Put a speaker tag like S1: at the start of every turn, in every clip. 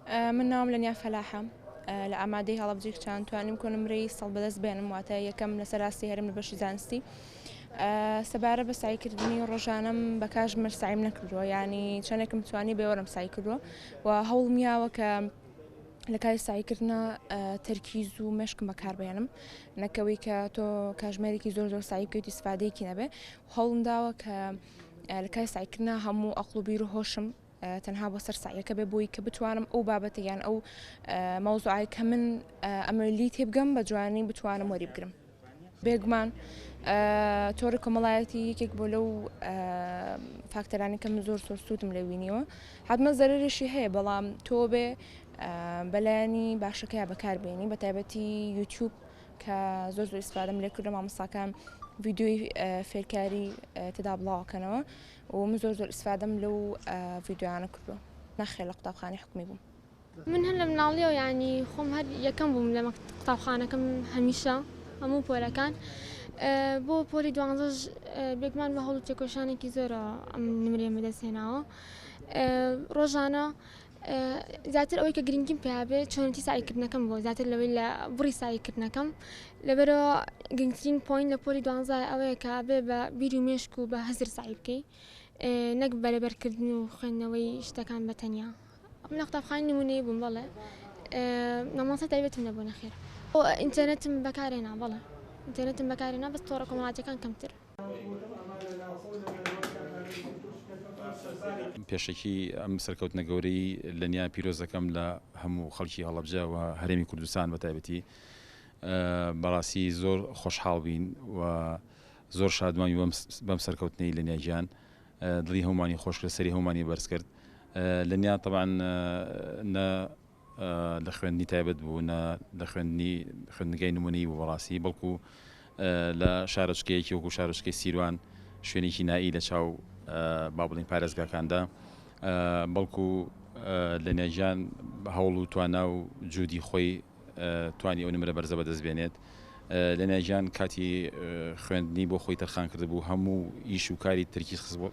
S1: من ناوم لەنیا فەلاحە لە ئامادەی هەڵەبجەی کچان توانیم کۆنمرەی سەڵ بەدەست بێنم واتە یەکەم لەسەر ئاستی هەرێم لە بەشی زانستی سەبارە بە سعیکردنی ڕۆژانەم بە کاژمێر سعیم نەکردووە ینی چەندێکم توانی بێوەرم سعی کردووە و هەوڵم یاوە کە لە کاری سعیکردە تەرکیز و مشکم بەکاربێنم نەکەوەی کە تۆ کاژمێرێکی زۆر زۆر سعی بکەیت ئیسفادەیەکی نەبێ هەوڵم داوە کە لە کاری سعیکردە هەموو ئەقڵ و بیر و هۆشم تەنها بۆ سەر سەعیەکە بێ بۆی کە بتوانم ئەو بابەتە یان ئەو مەوزوعەی کە من ئەمەوێت لێی تێبگەم بە جوانی بتوانم وەری بگرم. بێگومان تۆڕی کۆمەڵایەتی یەکێک بۆ لەو فاکتەرانی کە من زۆر زۆر سوودم لێ بینیوە حتمما زەرەریشی هەیە بەڵام تۆ بێ بەلایەنی باشەکەی بەکاربێنی بە تایبەتی یوتیوب کە زۆر زۆر ئیسفادەم لێ کردو مامۆستاکان ڤیدیۆی فێرکاری تێدا بڵاوکەنەوە و من زۆر زۆر ئیسفادەم لەو ڤیدیۆیانە کردووە. نەخێر لە قوتابخانەی حکومی بووم.
S2: من هەر لە مناڵیەوە یانی خۆم هەر یەکەم بووم لە قوتابخانەکەم هەمیشە هەموو پۆلەکان بۆ پۆلی دوانزەش بێگومان بە هەوڵ و تێکۆشانێکی زۆرەوە ئەم نمرەیەم بەدەست هێناوە ڕۆژانە زیاتر ئەوەی کە گرنگیم پیا بێ چۆنێتی سعیکردنەکەم بۆ زیاتر لەوەی لە بڕی سعیکردنەکەم لەبەرەوە گرنگترین point لە پۆلی دوانزە ئەوەیە کە بێ بە بیر و مێشک و بە هزر سعی بکەی نەک بە لەبەرکردن و خوێندنەوەی شتەکان بە تەنیا من لە قوتابخانەی نمونەیی بووم بەڵێ مامۆستای تایبەتم نەبوو نەخێر ئینتەرنێتم بەکارهێنا بەڵێ ئینتەرنێتم بەکارهێنا بەس تۆڕە کۆمەڵاتیەکان کەمتر.
S3: پێشەکی ئەم سەرکەوتنە گەورەی لەنیا پیرۆز دەکەم لە هەموو خەڵکی هەڵەبجە و هەرێمی کوردستان بە تایبەتی بەڕاستی زۆر خۆشحاڵ بین و زۆر شادمانی بەم سەرکەوتنەی لەنیا گیان دڵی هەمووانی خۆش کرد سەری هەمووانی بەرز کرد لەنیا تەبعەن نە لە خوێندنی تایبەت بوو نە لە خوێندنی خوێندنگای نمونەیی بوو بەڕاستی بەڵکو لە شارۆچکەیەکی وەکو شارۆچکەی سیروان شوێنێکی نائی لە چاو با بڵین پارێزگاکاندا بەڵکو لە نێژیان هەوڵ و توانا و جودی خۆی توانی ئەو نمرە بەرزە بەدەست بێنێت لە نێژیان کاتی خوێندنی بۆ خۆی تەرخان کردبوو هەموو ئیش و کاری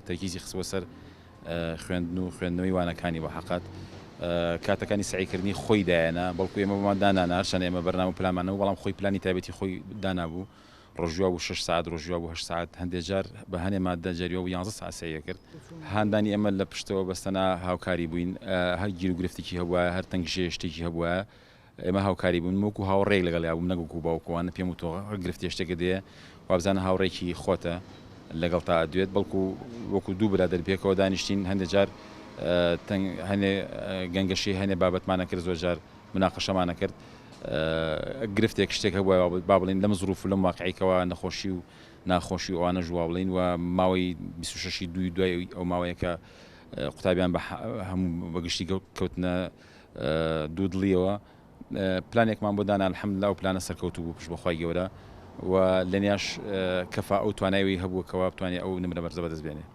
S3: تەرکیزی خستبووە سەر خوێندن و خوێندنەوەی وانەکانی بە حەقت کاتەکانی سەعیکردنی خۆی دایەنا بەڵکو ئێمە بۆمان دانانا هەرچەند ئێمە بەرنامە و پلانمان نەبوو بەڵام خۆی پلانی تایبەتی خۆی دانابوو ڕۆژی وابوو شەش سەعات ڕۆژی وابوو هەشت سەعات هەندێ جار بە هەنێ ماددە جاری وابوو یانزە سەعات سەعی ئەکرد هاندانی ئێمە لە پشتەوە بەس تەنها هاوکاری بووین هەر گیروگرفتێکی هەبوایە هەر تەنگژەیە شتێکی هەبوایە ئێمە هاوکاری بووین من وەکو هاوڕێیەک لەگەڵیا بووم نەک وەکو باوک و وانە پێم وتووە هەر گرفتێ شتێکت دێ وابزانە هاوڕێکی خۆتە لەگەڵتا ئەدوێت بەڵکو وەکو دوو برادەر پێکەوە دانیشتین هەندێ جار تەنگ هەنێ گەنگەشەی هەنێ بابەتمان ئەکرد زۆر جار مناقەشەمان ئەکرد گرفتێک شتێک هەبووە با بڵێین لەم زروف و لەم واقعی کەوا نەخۆشی و ناخۆشی و ئەوانەش وا بڵێین و ماوەی 26 دووی دوای ئەو ماوەیە کە قوتابیان بە هەموو بەگشتی کەوتنە دوودڵیەوە پلانێکمان بۆ دانا الحمدللە ئەو پلانە سەرکەوتوو بوو پشت بەخوای گەورە و لەنیاش کەفا ئەو توانای هەبوو کەوا بتوانێ ئەو نمرە بەرزە بەدەست بێنێ.